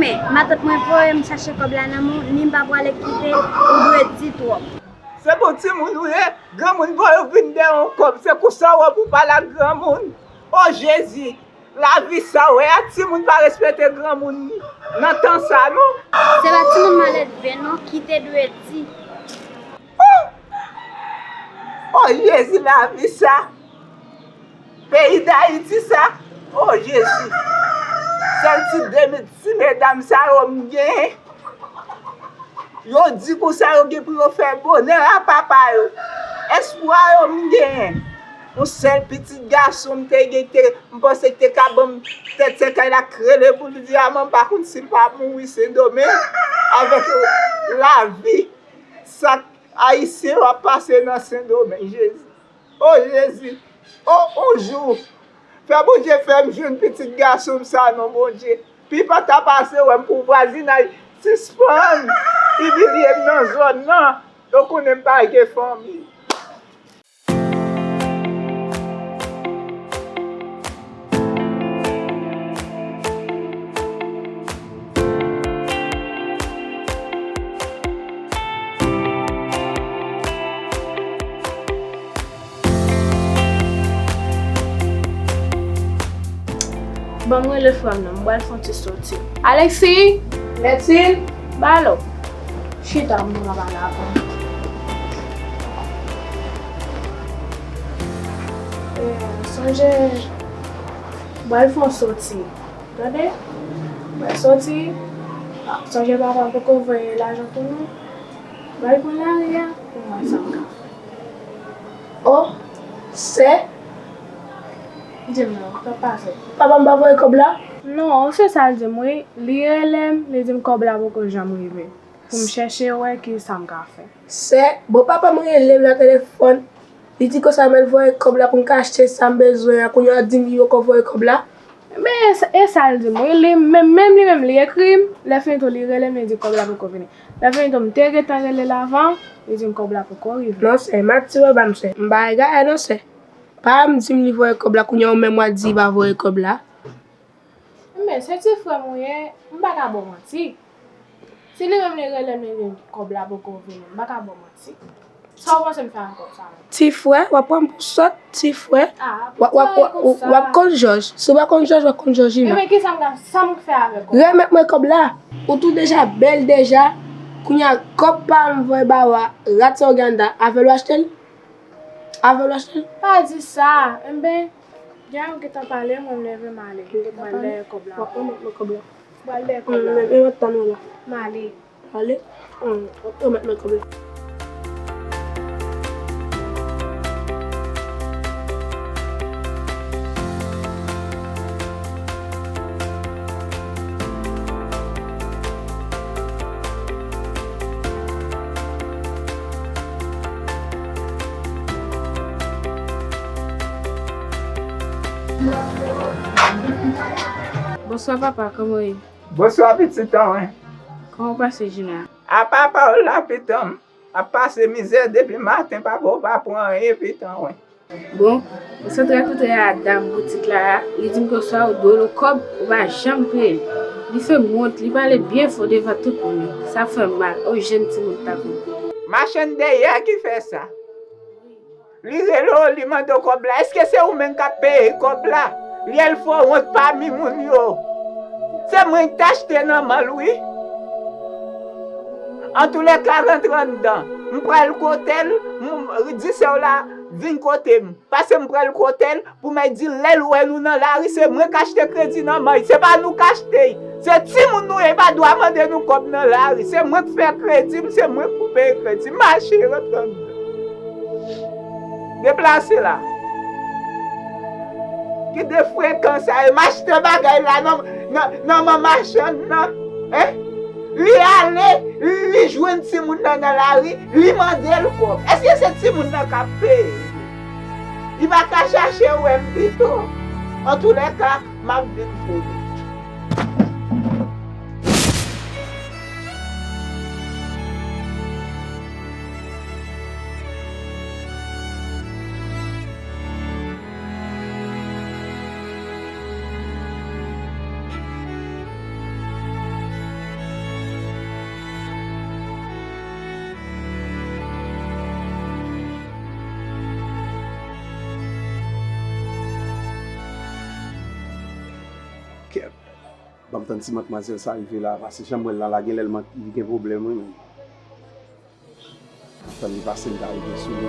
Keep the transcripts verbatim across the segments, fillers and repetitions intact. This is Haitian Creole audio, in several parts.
Men, matant mwen voye m chache kòb la nan men w, ni m pa pwale kite, ou dwe di twòp. Se bon timoun ou ye, granmoun voye w vin dèyè yon kòb, se konsa w wè pou w pale ak granmoun. O Jezi, lavi sa w wè a, timoun pa respekte granmoun nan tan sa non. Se pa timoun maledve non ki te dwe di. O Jezi, lavi sa. Peyi Dayiti sa. O Jezi. Sèl ti de mil ti medam sa yo m genyen. Yo di konsa yo gen pou yo fè bonè a papa yo. Espwa yo m genyen. Yon sèl pitit gason m te gen, te, m panse te ka ban m tèt sèkèy la k rele pou l di a, m pa konn si l pa mouri Sendomeng avèk lavi sa Ayisyen yo ap pase nan Sendomeng, Jezi. O Jezi, o, on jou, fè Bondye fè m jwenn pitit gason m sa non, Bondye. Pipa ta pase wè m pou vwazinay sispann imilye m nan zòn nan. Yo konnen m pa gen fanmi. Ban m rele frè m nan, m pral fè yon ti soti. Alexis! Lètil! Balo! Chita, m pral pale avè w. Eh, sonje, m pral fè yon soti. Tande? M pral soti. Ah, sonje papa poko voye lajan pou nou. M pral pran lari a pou m wè sa m ka fè. O, sè. Di m non, sa k pase? Papa m pa voye kòb la? Non, se sa l di m wi. Li rele m, li di m kòb la poko janm rive. Pou m chèche wè ki sa m ka fè. Sè, bon, papa m rele m nan telefòn. Li di konsa m al voye kòb la pou m ka achte sa m bezwen an. Kounye a di m li poko voye kòb la. Men, e sa, e sa l di m wi. Li menm, menm li menm, li ekri m. Lè fini tou, li rele m, li di kòb la poko vini. Lè fini tou, m te gentan rele l avan, li di m kòb la poko rive. Non, sè, m ap di w ba m, sè. M pa egare non, sè. Pa m di m li voye kòb la, kounye a ou menm w a di li pa voye kòb la. Men, se ti frè m ou ye, m pa ka ba w manti. Si li menm li rele m, li di m kòb la poko vini, m pa ka ba w manti. Sa w panse m fè ak kòb sa menm? Ti frè, w ap pran m pou sòt, ti frè. Ah, w ap, w ap, w ap, w ap konn jòj. Si w pa konn jòj, w ap konn jòj imen. Ebyen, kisa m ka, sa m fè avèk kòb la? Remèt mwen kòb la. Ou tou deja bèl deja. Kounye a, kòb pa m voye ba w a, rat sa w gen anndan, avè l w achte l? Avè l w achte l? Pa di sa. Enben, jan yo gentan pale, mwen m leve m ale. M pral dèyè kòb la. W ap remèt mwen kòb la. M pral dèyè kòb la. M, m, m ap tann ou la. M ale. Ale. Hum, w ap remèt mwen kòb la. Bonswa papa, kòman w ye? Bonswa pitit an mwen. Kòman w pase jounen an? Apa pawòl la pitit an m. Ap pase mizè depi maten, papa w pa pran anyen pitit an mwen. Bon, ou santre ak kontrè a dam boutik la a, li di m ke swa ou dwe l yon kòb, ou pa janm peye l. Li fè m wont, li pale byen fò devan tout moun yo. Sa fè m mal, on jèn timoun tankou m. Machann dèyè a ki fè sa. Li rele w, li mande w kòb la. Èske se ou menm k ap peye kòb la? Li al fè w wont pami moun yo. Se mwen k t achte nan men l, wi. Antoulèka, rantre anndan. M pral kote l, m, di sè w la, vin kote m. Paske m pral kote l, pou m di l, lè l wè nou nan lari, se mwen k achte kredi nan men l. Se pa nou k achte l. Se timoun nou ye, li pa dwa mande nou kòb nan lari. Se mwen k fè kredi m, se mwen k pou peye kredi m. Mache, rantre anndan. Deplase la. Ki de frekan sa ye? M achte bagay la nan, nan, nan men machann nan. Hein? Li ale, li jwenn timoun nan nan lari, li mande l kòb. Èske se timoun nan k ap peye? Li pa ka chache wè m pito? Antoulèka, m ap vin pou li. Ban m tann si madmwazèl sa rive la, paske jan m wè l la, la genlè l mank, li gen pwoblèm wi menm. Tann li pase, m ta rive sou li.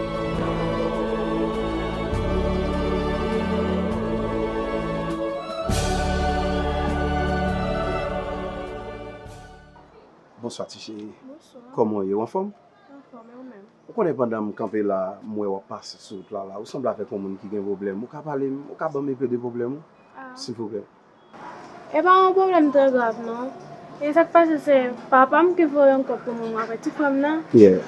Bonswa ti cheri. Bonswa. Kòman w ye? Ou anfòm? Anfòm, e ou menm? Ou konnen pandan m kanpe la, m wè w ap pase sou wout la la. Ou sanble avèk yon moun ki gen pwoblèm. Ou ka pale m, ou ka ban m enpe de pwoblèm ou? Ah. Silvouplè. E pa yon pwoblèm trè grav non. E sa k pase se papa m ki voye yon kòb pou mwen avèk ti frè m nan. Yeah.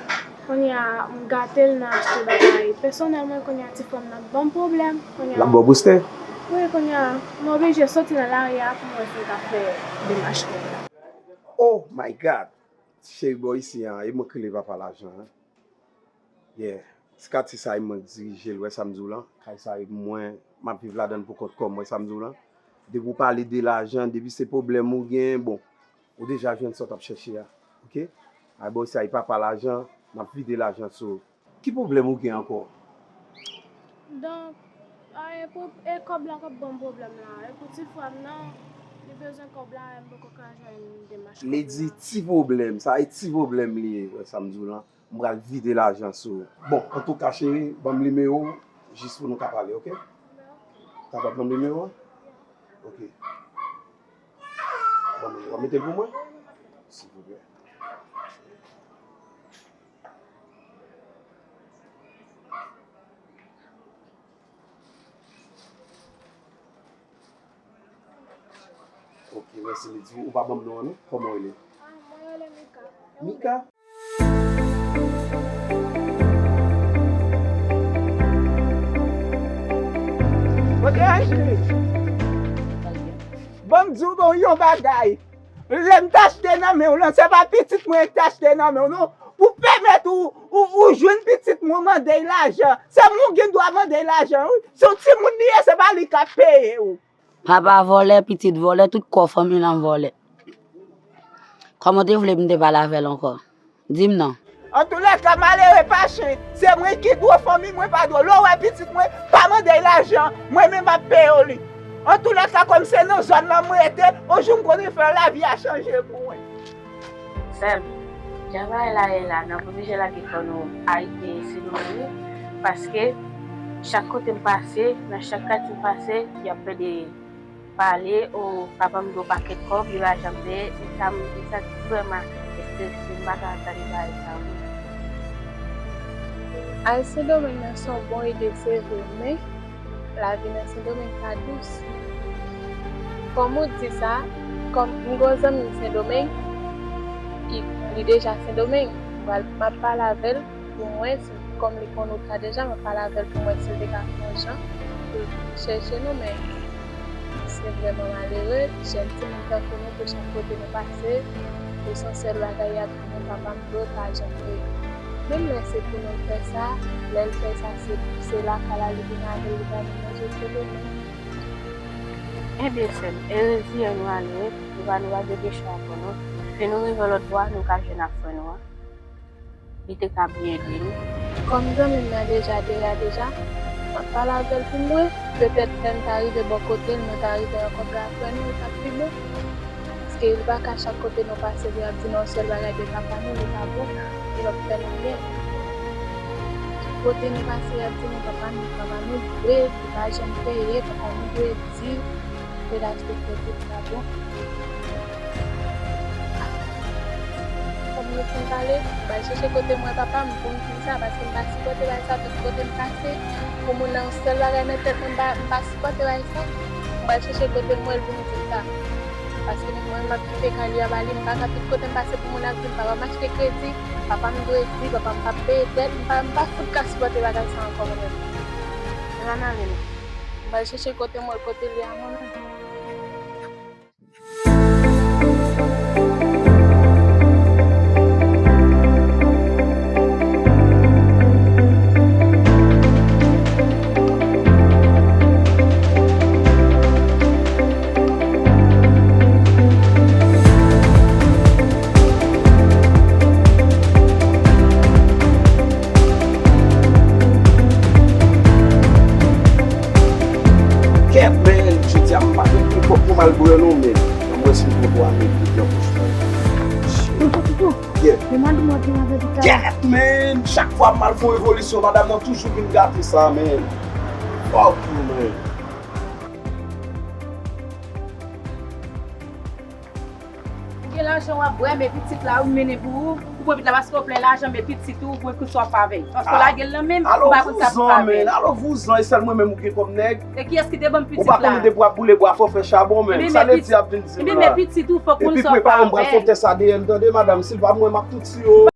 Kounye a m gate l nan achte bagay pèsonèl mwen, kounye a ti frè m nan ban m pwoblèm. Kounye a. L ap ba w boustè? Wi, kounye a m oblije soti nan lari a pou m wè si m ka fè demach kòb la. Oh my God! Cheri bò isi an, e mwen k rele papa lajan an. Yeah. Se katye sa e mwen k dirije l, wè sa m di w lan. Kay sa e mwen, m ap viv ladan l pou kont kò m, wè sa m di w lan. Depi w pale de lajan, depi se pwoblèm ou gen, bon, ou deja jwenn sa w t ap chèche a. Oke? Ay bò isi a, e papa lajan, m ap vide lajan sou ou. Ki pwoblèm ou gen ankò? Donk, a, e pou, e kòb la k ap ban m pwoblèm la. E pou ti frè m nan, li bezwen kòb la, e m poko ka jwenn demach kòb la. Li di ti pwoblèm, sa e ti pwoblèm li ye, wè sa m di w lan. M pral vide lajan sou ou. Bon, antouka cheri, ban m nimewo w, jis pou nou ka pale, oke? Ou kapab ban m nimewo a? Oke. Ban m, w ap mete l pou mwen? Silvouplè. Ok, mèsi Lydie. Ou pa ban m non an non? Kòman w rele? Ah, mwen rele Mika. Mika? Kote Angeline? Ban m di w bon yon bagay. Lè m t achte nan men w lan, se pa pitit mwen k t achte nan men w non. Pou pèmèt ou, ou, ou jwenn pitit mwen, mande l lajan. Se mwen w gen dwa mande l lajan, wi. Se yon timoun li ye, se pa li k ap peye w. Papa vòlè, pitit vòlè, tout kò fanmi lan vòlè. Kòman w te vle pou m te pale avè l ankò? Di m non. Antoulèka, malere pa chen. Se mwen ki dwe fanmi mwen pa dwe. Lè w wè pitit mwen, pa mande l lajan. Mwen menm m ap peye w li. Antoulèka, kòm se nan zòn nan mwen rete, yon jou m konnen fè lavi a chanje pou mwen. Sè m, jan bagay la ye la, n ap oblije lage kò nou ayiti, Sendomeng, paske chak kote m pase, nan chak katye m pase, y ap plede pale, o, papa m dwe yon pakèt kòb, li pa janm peye, e sa m, e sa vrèman estrese m, m pa ka tande bagay sa yo. Al Sendomeng nan se yon bon ide, se vre, men lavi nan Sendomeng pa dous. Kòm ou di sa, kòm m gen yon zanmi m Sendomeng, ki, li deja Sendomeng, m pral, m ap pale avè l pou m wè si, kòm li konn wout la deja, m ap pale avè l pou m wè si l te ka fè yon jan pou l chèche nou, men se vrèman malere, jèn timoun tankou nou, ke chak kote nou pase, e se yon sèl bagay y ap di nou, papa m dwe, pa janm peye. Menm lè se pou nou l fè sa, lè l fè sa, se, se lakay la li vin avè l, li pa vin nan zòt kote, men. Ebyen, sè m, e reziye nou ale, wi, nou pa, nou pa gen chwa ankò, non. Si nou rive lòt bò a, nou ka jwenn ak frè nou an. Li te ka byen ede nou. Kòm zanmi m nan deja, deja, deja, m ap pale avè l pou mwen. Petèt lè m ta rive bò kote l, mwen ta rive rankontre ak frè nou, li t ap pi bon. Paske li pa ka chak kote nou pase pou y ap di nou yon sèl bagay de papa nou, li pa bon, li p ap fè nou byen. Tout kote nou pase, y ap di nou papa nou, papa nou dwe, li pa janm peye, papa nou dwe di, li te achte kredi, li pa bon. Kòm nou fin pale, m pral chèche kote m wè papa m pou m di l sa, paske m pa sipòte bagay sa, tout kote m pase, pou moun nan yon sèl bagay nan tèt mwen, m pa, m pa sipòte bagay sa. M pral chèche kote m wè l pou m di l sa. Paske mwen, m ap kite kay li anba li, m pa ka tout kote m pase pou moun ap di m, papa m achte kredi, papa m dwe di, papa m p ap peye dèt, m pa, m pa fout ka sipòte bagay sa ankò mwen menm. Ann ale non. M pral chèche kote m wè l, kote li a mwen menm. Kèt, men, jodi a m pa gen pi kòb pou m al bwè non, men. Nan Mwen si mwen pou al met bouch nan bouch mwen. Tonton Pitou, yeah, men madanm mwen te avè pitit la. Yeah, man! Chak fwa m al fè yon revolisyon, madanm nan toujou vin gate sa, man. Fuck you, man. Ou gen lajan w ap bwè, men pitit la, ou mennen pou ou. Ou pran pitit la paske w plen lajan, men pitit ou, ou pran kout sa w ap avè l. Paske w lage l nan men m, ou pa konn sa pou fè avè l. Alo vouzan, man, alo vouzan, e sèl mwen menm ou gen kòm nèg? E kiyès ki te ban m pitit la? Ou pa konnen depi w ap boule bwa fò fè chabon, man. Sa lè di ap vin di m la. Ebyen, men pitit ou, fòk ou konn sa w ap fè avè l. Epi prepare m pral fè tès A D N, tande, madanm, silvouplè, mwen m ap tout sou yo.